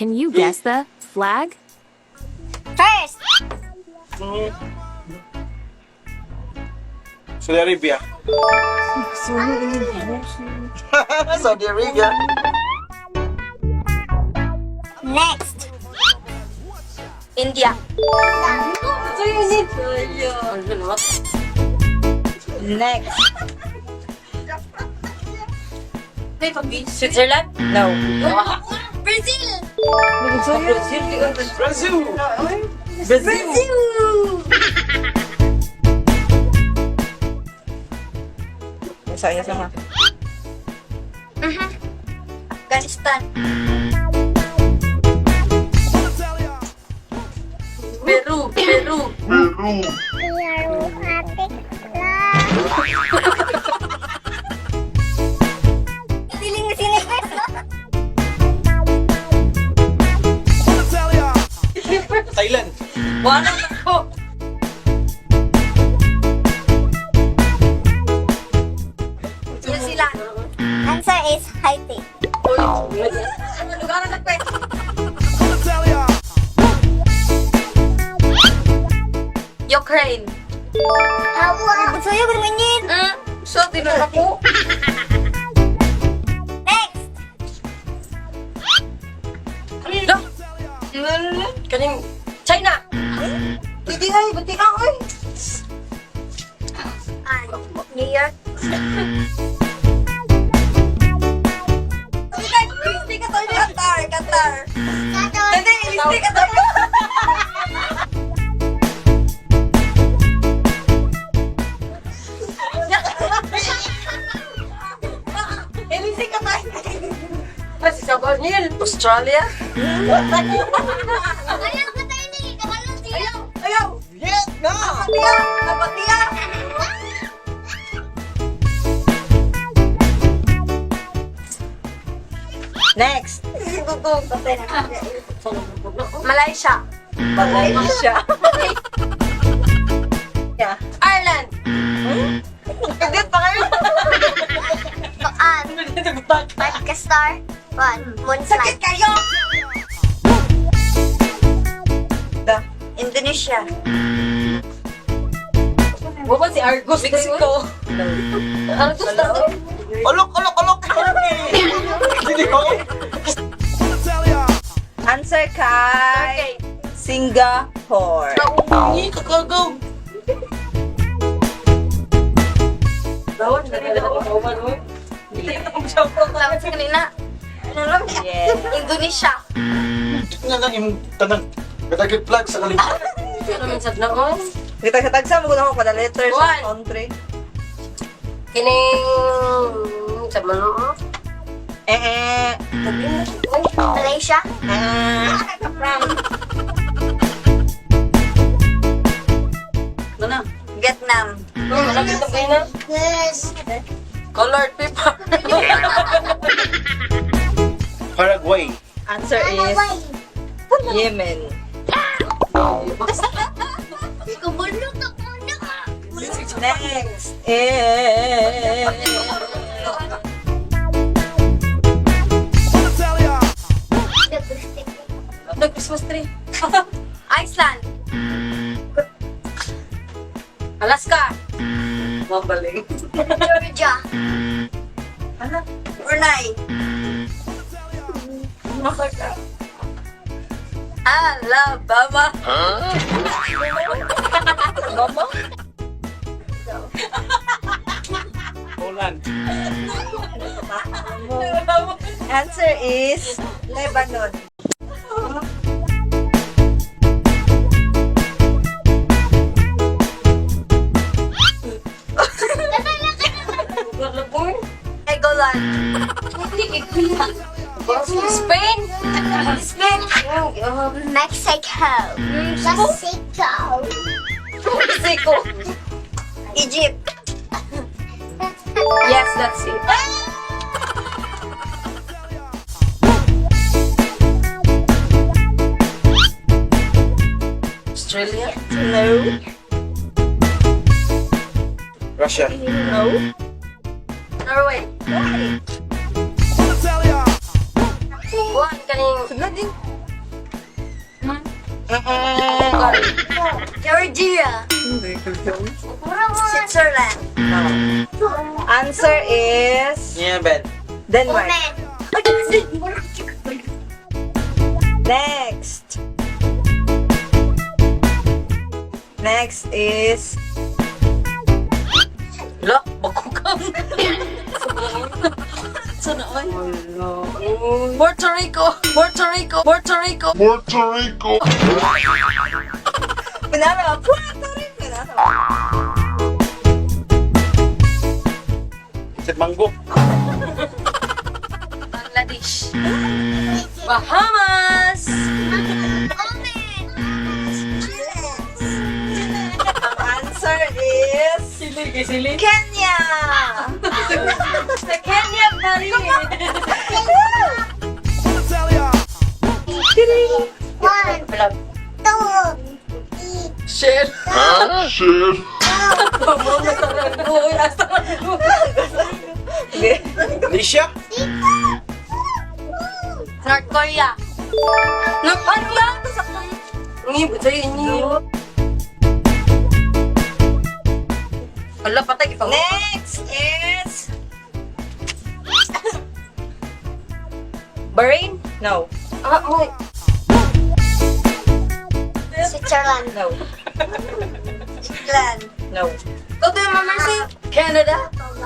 Can you guess the flag? First. Saudi Arabia. Saudi Arabia. Next. India. Next. Switzerland? No. Brazil. Brazil. Brazil. Sa inyo sama. Afghanistan. Peru. Peru. Peru. Siling na siling. Thailand. Wala na ko. New Zealand. Answer is Haiti. Lugar na pe. Ukraine. Awa. Sa'yo, ganyan. So, tinuro ko. Next. Lo. Kaning China. Hindi ay, buti ka oy. Ah, New York. Hindi ka tayo. Qatar, Qatar. Qatar. Hindi, hindi ka tayo. Hindi ka tayo. Ah, si Sabanil. Australia. Ayaw ka tayo ni Kamalong siya. Ayaw. Vietnam. Napatiya. Napatiya. Next. Malaysia. Malaysia. Yeah. Ireland. Hindi pa kayo. Paan. Madagascar. One. Sakit Moonfly. kayo. Da. Indonesia. Wala si Argos. Mexico. Argos na to. Alok, alok, alok. Hindi ko. Answer kay Okay. Singapore. Hindi kakagaw. Bawon na nila ako kauban mo. Tawag sa kanina. Yes. Indonesia. Nga lang yung tanang. Katagit flag sa kalimutan. Ano minsan na ko? Kita sa tagsa mo ako kada letter sa One. country. Kining sa mano. Eh eh. Malaysia. Eh. Ano na? Vietnam. Malapit na kayo na. Yes. Colored paper. Paraguay. Answer is Yemen. Next is The Christmas tree. Iceland. Alaska. Mabaling. Georgia. Brunei. Alabama. Mama? Poland. Answer is Lebanon. Egoland. Spain. Spain. Mexico. Mexico. Mexico. Egypt. Yes, that's it. Australia. No. Russia. No. Norway. Why? One kaning Sunod din. Georgia. Switzerland. No. Answer is Yemen. Denmark. Oman. Next. Next is Wala, bagukang. Sana ay. Puerto Rico, Puerto Rico, Puerto Rico. Puerto Rico. Pinara, Puerto Rico. Pinara. Sa Manggo. Bangladesh. Bahamas. Oman. Chile. Ang answer is Sili, sili. Kenya. Sa Kenya pa rin. One, two, three, Shit. Shit. Uy, asa Okay. Malaysia. North Korea. North ano lang? Ngib, sa'yo ini. Wala, patay. Ipang Next is Bahrain? No. Ah, oh. Switzerland. No. England. No. Go to Mama Mercy. Canada?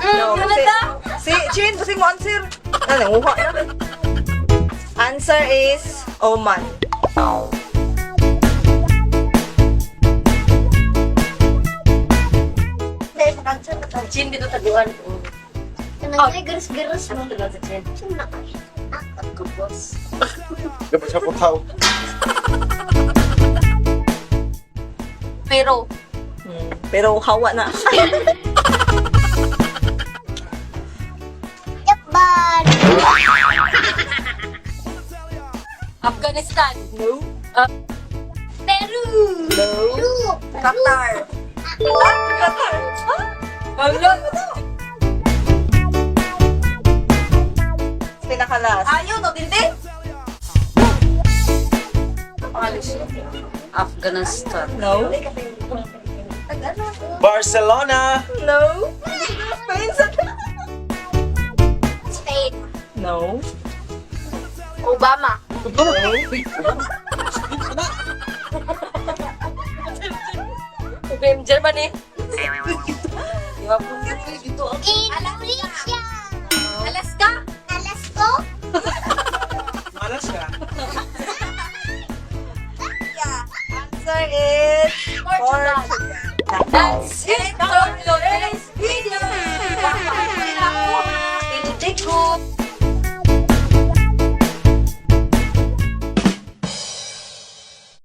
No. Canada? Si, Chin, kasi mo answer. Ano, nanguha na. Answer is Oman. Dahil sa cancer ka to. Chin dito taguan. Kanang garas-garas mo. Ano tagal sa Chin? Saan na ka? Ako, boss. Dapat sa Putaw. Pero, Pero hawa na. Japan. Afghanistan. No. Peru. No. Peru. Qatar. Ah, Qatar. Ah, Wala. Pinakalas. Ayaw, to, tindi. Afghanistan. No. Barcelona. No. Spain sa Spain. No. Obama. Okay, Germany. Di ba po? Indonesia. Alaska. Alaska. Malas ka. Answer is Portugal. Portugal. That's it.